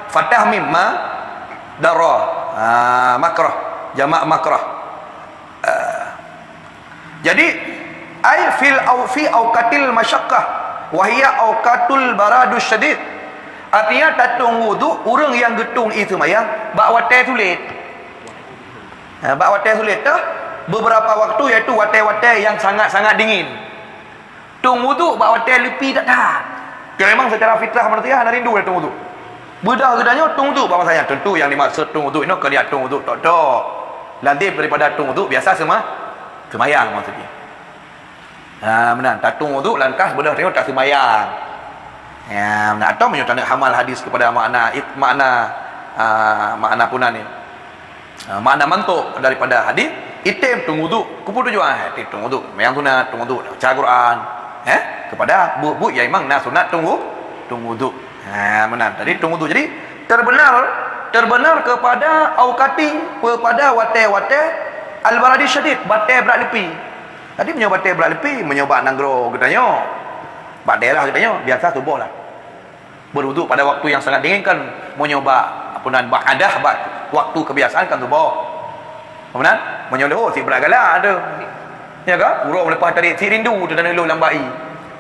fathah mim ma dara. Ha, makrah. Jamak makrah. Ha. Jadi, ai fil au fi auqatil masyaqqah, wa hiya auqatul baradu syadid. Artinya, tatung wudhu ureuëng nyang geutung ié seumayang bak watée sulet. Ha, bak watée sulet teuh, beberapa waktu, yaitu watée-watée nyang sangat-sangat dingin. Tung wudhu bak watée leupi that-that. Keu memang secara fitrah manusia hana rindu tung wudhu. Beudah geutanyoe tung wudhu bak masa nyan. Tentu nyang dimaksud tung wudhu inoe kon tung wudhu tok-tok. Lazim daripada tung wudhu biasa seuma-, seumayang maksudnya. Ha, meunan. Tatung wudhu langkah beudoh tanyoe taseumayang. Ya, meunan. Atau meunyoe taneuk hamal hadis kepada makna it-, makna, ha, makna puna ni. Ha, makna mantuk daripada hadis, item tung wudhu. Kupu tujuan, ha, item tung wudhu. Yang sunat tung wudhu, baca Quran. Eh, kepada buet-buet yang memang na sunat tung wu-, tung wudhu. Ha, meunan. Jadi tung wudhu. Jadi terbenar, terbenar kepada auqati, kepada watée-watée al-baradi syadid, batée brat leupi. Jadi, meunyoe batée brat leupi, meunyoe bak nanggroe geutanyoe, bak daerah geutanyoe, biasa suboh lah. Berwudhu pada waktu yang sangat dingin kan, meunyoe bak, apa nan, bak adah, bak waktu kebiasaan kan suboh. Apa nan? Meunyoe leuhô, si brat galak tu. Ya kan? Uroe leupah tarék, si rindu teuh dan lôn lam ba'i.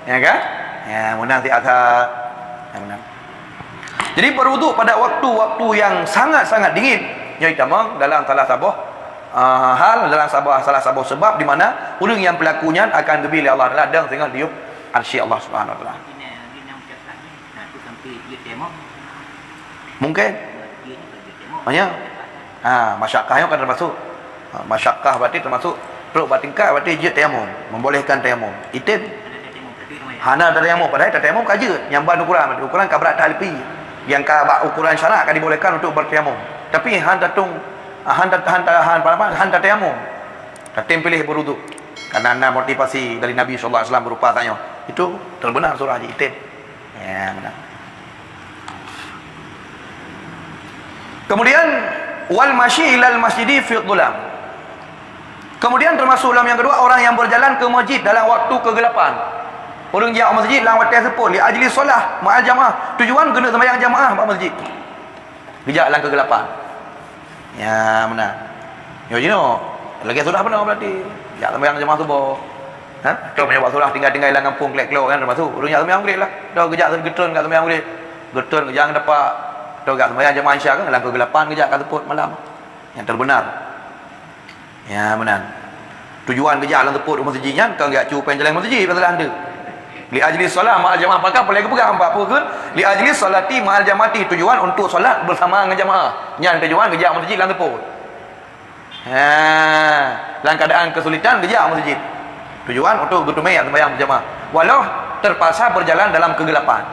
Ya kan? Ya, meunan si asa. Ya, meunan. Jadi, berwuduk pada waktu-waktu yang sangat-sangat dingin, nyoe tamong dalam salah saboh, ah, hal, dalam saboh, salah saboh sebab di mana ureuëng nyang pelaku nyan akan geubi lé Allah Taala dan singoh di yup arsy Allah Subhanahu Wa Taala. Mungkin. Hanya. Ha, masyakkah nyoe kan termasuk. Ha, masyakkah berarti termasuk trok bak tingkat, berarti jeuet tayamum, membolehkan tayamum. Item. Hana tatayamum, padahai tatayamum ka jeuet. Nyang ban ukuran, ukuran ka brat talipi. Nyang ka bak ukuran syarak ka dibolehkan untuk bertayamum. Tapi han tatung, han ta-, han ta-, han, apa, han tatayamum. Tatem piléh berwuduk. Karena na motivasi dari Nabi sallallahu alaihi wasallam berupa tanyoe. Itu terbenar surah jih, item. Ya, benar. Kemudian, wal masyi ilal masjidi fi dhulam. Kemudian termasuk ulama yang kedua, orang yang berjalan ke masjid dalam waktu kegelapan. Ureuëng jak masjid lam watée seupôt, li ajli shalah ma'al jamaah. Tujuan keuneuk sembahyang jamaah bak masjid. Geujak lam kegelapan. Ya, meunan. Nyoe jinoe, lagée sudah bunoe berarti. Jak sembahyang jamaah suboh. Ha? Atau meunyoe bak sudah tinggai-tinggai lam gampông klek-klok kan termasuk. Ureuëng jak sembahyang Maghrib lah. Atau geujak geutreun jak sembahyang Maghrib. Geutreun geujak ngon tapak. Atau jak sembahyang jamaah Isya kan lam kegelapan geujak ka seupôt malam. Yang terbenar. Ya, meunan. Tujuan geujak lam seupôt u masjid nyan kon geujak cu péng jalan masjid, masalah tu. Li ajli shalah ma'al jamaah, maka boleh geupeugah empat puluh kheun, li ajli shalati ma'al jamaati, tujuan untuk salat bersama ngon jamaah. Nyan tujuan geujak masjid lam seupôt. Ha, dalam keadaan kesulitan geujak masjid. Tujuan untuk geuteumé sembahyang berjamaah. Walau terpaksa berjalan dalam kegelapan.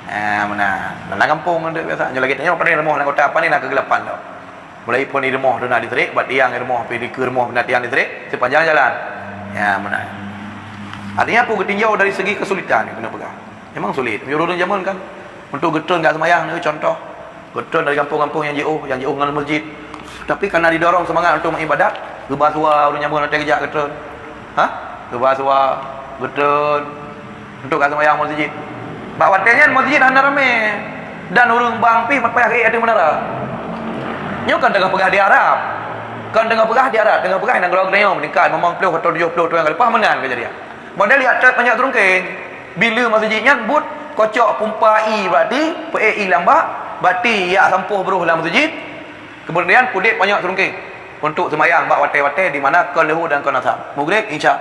Ha, meunan. Dalam gampông tu biasa. Nyoe lagée tanyoe pané rumoh lam kota, pané na kegelapan tu. Mulai phon di rumoh tu na listrik, bak tiang rumoh, pi dikeue rumoh na tiang listrik, sepanjang jalan. Ya, meunan. Artinya apa geutinjau dari segi kesulitan, kena peugah. Memang sulit. Meunyoe ureuëng jameun kan, untuk geutreun jak sembahyang, ni contoh. Geutreun dari gampông-gampông nyang jiôh, nyang jiôh ngon masjid. Tapi karena didorong semangat untuk meuibadat, geuba suwa ureuëng jameun watée geujak geutreun. Ha? Geuba suwa, geutreun. Untuk ka seumayang masjid. Bak watée nyan masjid hana ramé. Dan ureuëng bang pih payah ék ateueh meunara. Nyoe kan teungoh peugah di Arab. Kan teungoh peugah di Arab, teungoh peugah nanggroe geutanyoe meuningkat limong ploh atau tujoh ploh thôn nyang ka leupah meunan keujadian. Model jak trép manyak teurungkeng. Bila masjid nyan buet kocok pumpa ie berarti, peuék ie lam bak, berarti jak sampôh broh lam masjid. Kemudian pudek panyok teurungkeng untuk seumayang bak watée-watée di mana kon leuhô dan kon asam. Maghrib, Isya.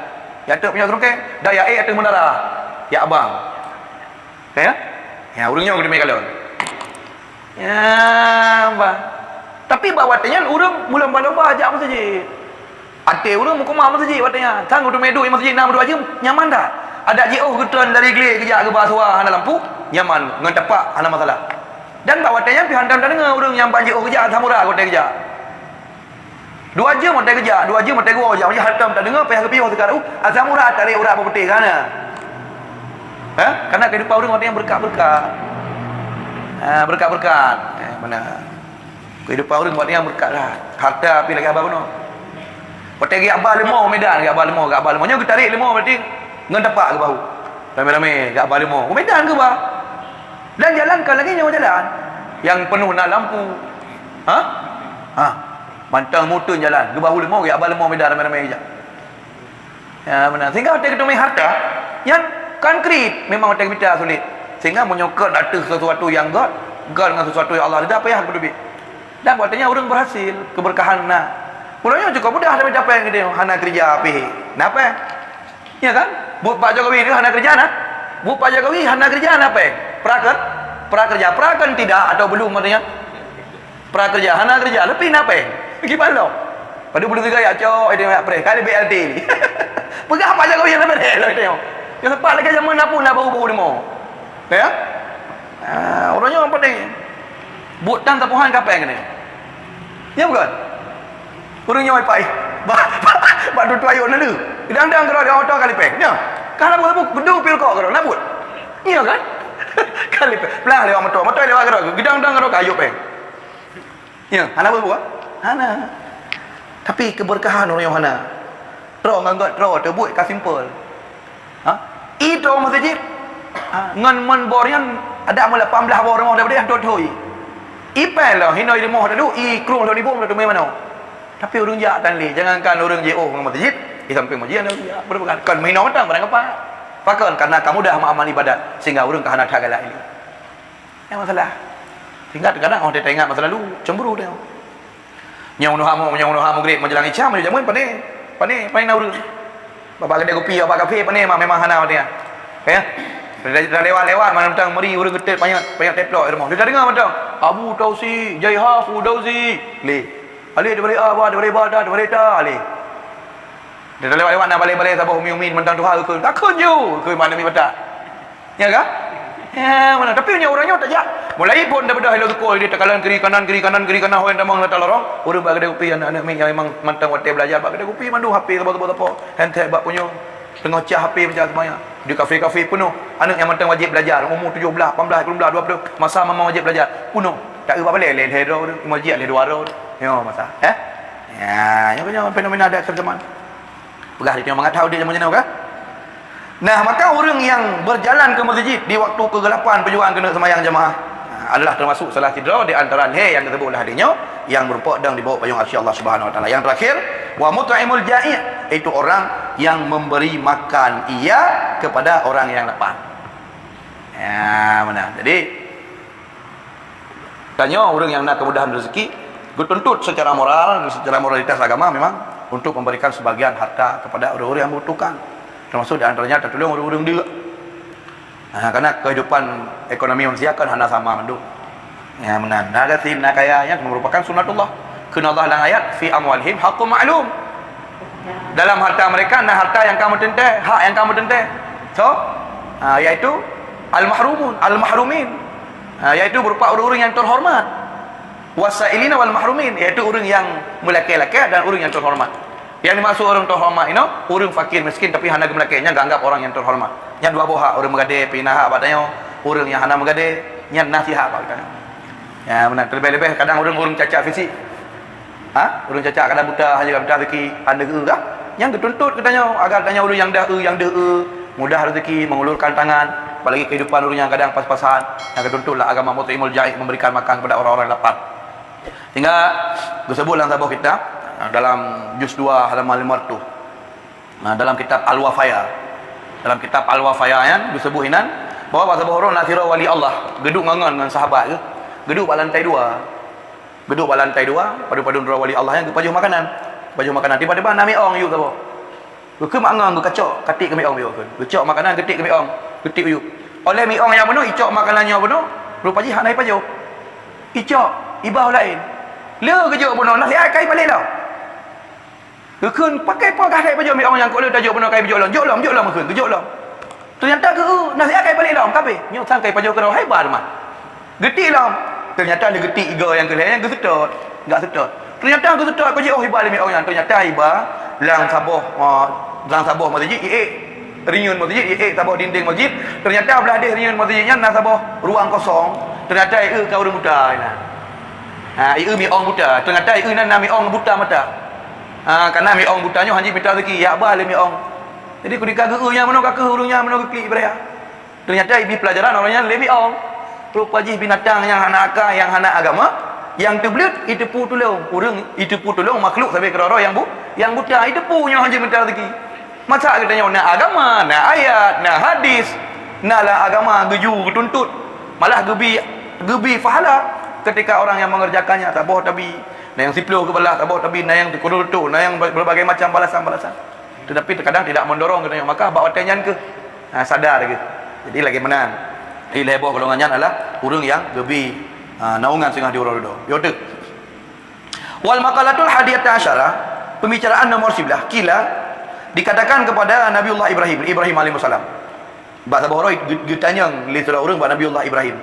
Jak trép panyok teurungkeng, dan jak ék ateueh meunara. Jak abang. Ya? Ya, ureuëng nyoe geuteumeung kalon. Ya, bah. Tapi bak watée nyan ureuëng meulomba-lomba jak masjid. Até ureuëng meukumah masjid watée nyan. Sang geuteumé duek masjid na meudua jeuem, nyaman that. Adak jiôh geutreun dari glé geujak geuba suwa hana lampu, nyaman ngon tapak hana masalah. Dan bak watée nyan pih hantom tadeungoe ureuëng nyang ban jiôh geujak asam urat watée geujak. Dua jeuem watée geujak, dua jeuem watée geuwoe jak, hantom tadeungoe payah geupiôh teuka, uh, asam urat tarék urat bak putéh ka na. Ha? Karena kehidupan ureuëng watée nyan beureukat-beureukat. Ha, beureukat-beureukat. Eh, mana? Kehidupan ureuëng buat nyang beureukat that. Harta pih lagée haba bunoe. Watée geujak ba leumo Medan, geujak ba leumo, geujak ba leumo. Nyoe geutarék leumo berarti ngon tapak geubahu. Ramé-ramé geujak ba leumo. U Medan geuba. Dan jalan kon lagée nyoe jalan. Nyang peunoh na lampu. Ha? Ha. Mantong muteun jalan. Geubahu leumo, geujak ba leumo Medan ramé-ramé geujak. Ya, meunan. Sehingga watée geuteumé harta, nyan konkret memang watée geumita sulet. Sehingga meunyoe keu ateueh sesuatu nyang gét, gét ngon sesuatu nyang Allah rida, payah geuteubiet. Dan buat nyan ureuëng berhasil, keberkahan na. Uroe nyoe cukup mudah tapi capée geutanyoe, hana keureuja pih. Na péng? Ya kan? Buet Pak Jokowi tu hana keureuja na. Buet Pak Jokowi hana keureuja na péng. Pra ke-, pra keureuja, pra kan tidak atau belum katanya? Prakerja, hana keureuja, leupie na péng. Kiban lom. Padub bulu tiga jak cok, itu jak preh. Kali B L T ni. Peugah Pak Jokowi hana preh lom itu. Nyang sempat lagée jameun na pun na bahu-bahu leumo. Ya? Ah, ureuëng nyoe apa ni? Buet tan tapuhan ka péng ni. Ya bukan? Ureuëng nyoe pai. Ba, ba, ba tutu ayok na leu. Gedang-gedang keudroe moto kali péng. Ya. Ka na buet, gedung pil kok keudroe na buet. Iya kan? Kali péng. Peugah lewat moto, moto lewat keudroe. Gedang-gedang keudroe ka ayok péng. Ya, hana buet-buet? Hana. Tapi keberkahan ureuëng nyoe hana. Troe ngon gét troe teubuet ka simpel. Ha? I troe masjid. Ha, ngon mon bor nyan ada meulah lapan blah boh rumoh daripada han thot-thot. I péng lah, hino i rumoh tadu, i krueng lôn ibong lôn teumé manoe. Tapi ureuëng jak tan lé, jangankan ureuëng jiôh ngon masjid, Di samping masjid ada uleue, berpegang. Kon meuhinoe mantong barang apa. Pakon? Karena ka mudah amal ibadat, sehingga ureuëng ka hana that galak ilée. Nyang masalah. Sehingga terkadang orang teuingat masa lalu, cemburu dia. Nyang unoha mu, nyang unoha mugrib menjelang Isya, meunyoe jameun pane, pane, pane na ureuëng. Babah keudè kupi, babah kafe pane, memang hana pane. Ya. Lewat-lewat mana tang meri ureuëng geutet panyot, panyot teplok di rumoh. Dia dengar mantong, Abu Tausi, Jaiha Fu Dausi. Lé. Alé daripada A, daripada Ba, daripada Ta, alé. Dia lewat-lewat na balai-balai saboh umi-umi mantong tuha keu. Takon ju, keu mana mi batak. Ya kan? Ya, mana? Tapi nyoe ureuëng nyoe tak jak. Mulai pun dah bedah ilo sekolah dia takalan kiri kanan, kiri kanan, kiri kanan, hoi tamong lata lorong. Ureuëng bak kedai kupi anak-anak mi yang memang mantong watèe belajar bak kedai kupi mandum H P sapo-sapo, handset bak punyueng. Teungoh cah H P macam semuanya. Di kafe-kafe penuh. Anak yang mantong wajib belajar, umur tujuh belas, lapan belas, dua puluh, masa memang wajib belajar. Penuh. Tak ubah balik leh leh droe tu, masjid leh dua droe tu. Nyoe masa, eh? Ya, nyoe nyoe fenomena adat zaman. Peugah di tengah mangat tahu dia zaman nyoe kan? Nah, maka ureuëng yang berjalan ke masjid di waktu kegelapan perjuangan keuneuk sembahyang jemaah adalah termasuk salah sidroe di antara lhèe yang disebut lah di nyoe yang merupakan dan dibawa payung arsy Allah Subhanahu Wa Taala. Yang terakhir, wa mut'imul ja'i', itu orang yang memberi makan ia kepada orang yang lapar. Ya, mana? Jadi, tanyoe ureuëng yang na kemudahan rezeki, geutuntut secara moral, secara moralitas agama memang untuk memberikan sebagian harta kepada ureuëng-ureuëng yang membutuhkan. Termasuk di antaranya tertulung ureuëng-ureuëng deuk. Ha, karena kehidupan ekonomi manusia kan hana sama mandum. Ya, meunan. Na gasien, na kaya, nyan merupakan sunatullah. Kheun Allah dalam ayat, fi amwalihim haqqun ma'lum. Dalam harta mereka na harta yang kamu teuntèe, hak yang kamu teuntèe. So, ha, yaitu al-mahrumun, al-mahrumin. Ha, yaitu berupa ureuëng-ureuëng yang terhormat. Wasailina wal mahrumin, yaitu ureuëng yang meulakèe-lakèe dan ureuëng yang terhormat. Yang dimaksud ureuëng terhormat inoe, ureuëng fakir miskin tapi hana geumeulakèe, nyan geuanggap orang yang terhormat. Nyan dua boh hak, ureuëng meugadée pih na hak bak tanyoe, ureuëng nyang hana meugadée, nyan na sit hak bak tanyoe. Ya, meunan. Terlebih-lebih kadang ureuëng, ureuëng cacat fisik. Ha? Ureuëng cacat kadang buta, hana buta rezeki, hana geu kah? Nyan geutuntut keu tanyoe, agar tanyoe ureuëng nyang deuh, nyang deuh, mudah rezeki, mengulurkan tangan, apalagi kehidupan ureuëng nyang kadang pas-pasan, nyang geutuntut lah agama mut'imul ja'i', memberikan makan kepada orang-orang lapar. Sehingga geuseubut lam saboh kitab, dalam juz dua halaman lima ratus. Nah, dalam kitab Al-Wafaya. Dalam kitab Al-Wafaya nyan geuseubut inan bahwa bak saboh uroe na sidroe wali Allah geuduek ngon, ngon, ngon sahabat geuh. Geuduek bak lantai dua. Geuduek bak lantai dua, padum-padum droe wali Allah nyan geupajoh makanan. Pajoh makanan, tiba-tiba na miong yub saboh. Geukheun mak ngon geukacok, katiek keu miong yub kheun. Geucok makanan, geutiek keu miong, geutiek yub. Oleh miong nyang bunoe, icok makanan nyoe bunoe, rupa jih hana ipajoh. Icok, iba u laén. Le geujok bunoe, nasihat ka ipaléh lom. Geukheun, "Pakon ka lheueh pajoh miong nyang kok le tajok bunoe ka ijok lom? Jok lom, jok lom," geukheun, geujok lom. Teunyata geu-, nasihat ka ipaléh lom, ka abéh. Nyoe sang ka ipajoh keudroe, hai ba teuma. Geutiek lom. Teunyata lé geutiek igoe nyang keu lhèe nyan geuseutôt, gak seutôt. Teunyata geuseutôt, ka jiôh iba lé miong nyan. Teunyata iba lam saboh, eh, lam saboh masjid, iék rinyun masjid, iék saboh dinding masjid. Teunyata blah deh rinyun masjid nyan na saboh ruang kosong. Teunyata ié ka ureuëng buta inan. Ha, ié miong buta. Teunyata ié nan na miong buta mata. Ha, kana miong buta nyoe hana mita rezeki, yak ba lé miong. Jadi, keudika geu-eu nyang meunoe ka keuh ureuëng nyang meunoe geuklik ibarat. Teunyata ibi peulajaran awak nyan lé miong. Rupa jih binatang nyang hana akai, nyang hana agama, nyang teubleuet, iteupeue tulông ureuëng, iteupeue tulông makhluk sabe keudroe-droe nyang bu-, nyang buta, iteupeue nyoe hana mita rezeki. Masa geutanyoe na agama, na ayat, na hadis, na lam agama geuju geutuntut, malah geubi, geubi pahala ketika orang yang mengerjakannya, saboh tabi, na nyang siplôh geubalah, saboh tabi, na nyang sikureueng reutôh, na nyang berbagai macam balasan-balasan. Tetapi terkadang tidak mendorong geutanyoe, maka bak watèe nyan keuh, ha, sadar geuh. Jadi lagèe meunan. Jadi lhèe boh golongan nyan adalah ureuëng nyang geubi, ha, naungan singoh di uroe dudoe. Yo teuh. Wal maqalatul hadiyata asyara, pembicaraan nomor sebelas. Qila, dikatakan kepada Nabiullah Ibrahim, Ibrahim alaihissalam. Bak saboh uroe geu-, geutanyong lé sidroe ureuëng bak Nabiullah Ibrahim,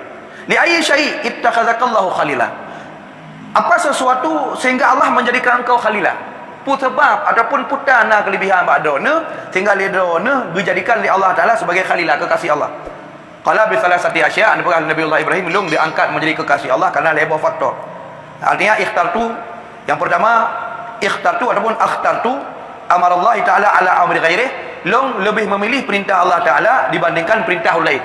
"Li ayyi syai' ittakhazakallahu khalila?" Apa sesuatu sehingga Allah menjadikan engkau khalila? Peue sabab ataupun peue tan na keulebihan bak droeneuh sehingga lé droeneuh geujadikan lé Allah Taala sebagai khalila, kekasih Allah? Qala bi salasati asya, neupeugah Nabiullah Ibrahim, "Lôn diangkat menjadi kekasih Allah karena lhèe boh faktor." Artinya, ikhtartu, yang pertama, ikhtartu ataupun akhtartu amarallahi ta'ala ala amri ghairih, lôn leubeh memilih perintah Allah Taala dibandingkan perintah ureuëng laén.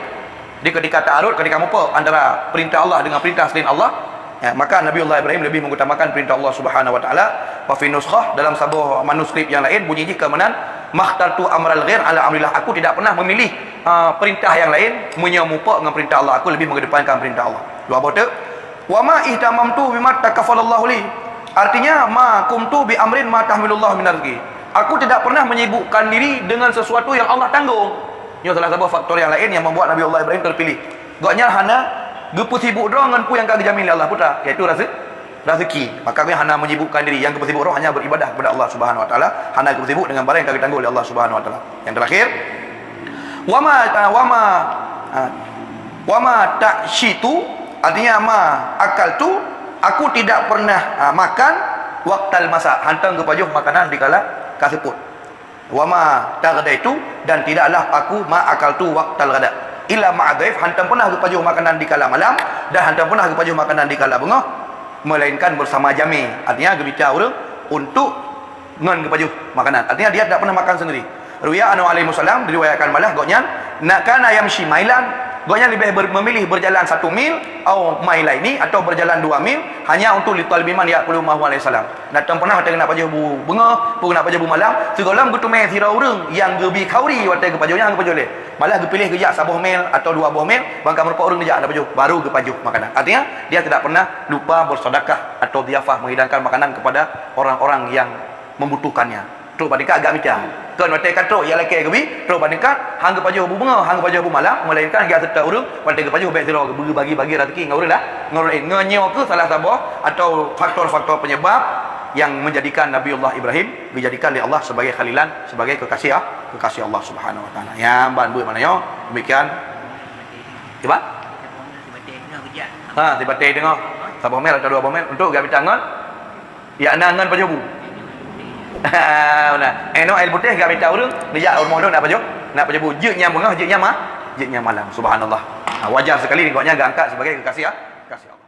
Jadi, ketika ta'arud, ketika mupok antara perintah Allah dengan perintah selain Allah, Ya, maka Nabiullah Ibrahim lebih mengutamakan perintah Allah Subhanahu wa taala. Wa fi nuskhah, dalam saboh manuskrip yang lain, bunyi jih keu meunan, "Makhtartu amral ghair ala amrillah." Aku tidak pernah memilih uh, perintah yang lain meunyoe mupok ngon perintah Allah. Aku lebih mengedepankan perintah Allah. Dua boh teuk. "Wa ma ihtamamtu bima takaffalallahu li." Artinya, "Ma qumtu bi amrin ma tahmilullah min rizqi." Aku tidak pernah menyibukkan diri dengan sesuatu yang Allah tanggung. Nyoe salah saboh faktor yang lain yang membuat Nabiullah Ibrahim terpilih. Gobnyan hana geupeusibuk droe ngon peue nyang ka geujamin lé Allah putra, yaitu raze-, rezeki. Maka gobnyan hana menyibukkan diri, yang geupeusibuk droe hanya beribadah kepada Allah Subhanahu wa taala, hana geupeusibuk dengan barang yang ka geutanggung lé Allah Subhanahu wa taala. Yang terakhir, wama ah, wama ah, wama taksyitu, artinya ma akaltu, aku tidak pernah ah, makan waktal masa, hantom geupajoh makanan dikala ka seupôt. Wama taghadaitu, dan tidaklah aku ma akaltu waktal ghada. Illa ma'a dhaif, hantom pernah geupajoh makanan dikala malam, dan hantom pernah geupajoh makanan dikala beungoh, melainkan bersama jamé. Artinya, geubica ureuëng untuk ngon geupajoh makanan. Artinya, dia tidak pernah makan sendiri. Ruya anhu alaihi wasallam, diriwayatkan malah gobnyan, na kana yamshi mailan, gobnyan lebih ber-, memilih berjalan satu mil, au mailaini, atau berjalan dua mil, hanya untuk li talabi man ya'kulu ma'ahu alaihi salam. Hantom pernah watée geunak pajoh bu beungoh, peue geunak pajoh bu malam, sigohlom geuteumé sidroe ureuëng nyang geubi khauri watée geupajoh nyan geupajoh lé. Malah geupiléh geujak saboh mil atau dua boh mil, ban ka meurumpok ureuëng geujak na pajoh, baru geupajoh makanan. Artinya, dia tidak pernah lupa bersedekah atau dhiyafah, menghidangkan makanan kepada orang-orang yang membutuhkannya. Trok bak tingkat agak mita. Kon watée ka trok, ya lakée geubi, trok bak tingkat, han geupajoh bu beungoh, han geupajoh bu malam, melainkan geujak seutôt ureuëng, watée geupajoh bék sidroe, geubagi-bagi rezeki ngon ureuëng lah, ngon ureuëng laén. Ngon nyoe kheueh salah saboh atau faktor-faktor penyebab yang menjadikan Nabiullah Ibrahim dijadikan oleh Allah sebagai khalilan, sebagai kekasih, kekasih Allah Subhanahu wa taala. Nyang ban buet makna nyoe, demikian. Cuba? Ha, sibatai teungoh. Saboh mil atau dua boh mil untuk geujak mita ngon, ya, na ngon pajoh bu. Ha, beuna. Eh, nyoe air putih geujak mita ureuëng, neujak rumoh droe nak pajoh, nak pajoh bu. Jeuet nyang beungoh, jeuet nyang ma-, jeuet nyang malam. Subhanallah. Ha, wajar sekali gobnyan geuangkat sebagai kekasih, kekasih Allah.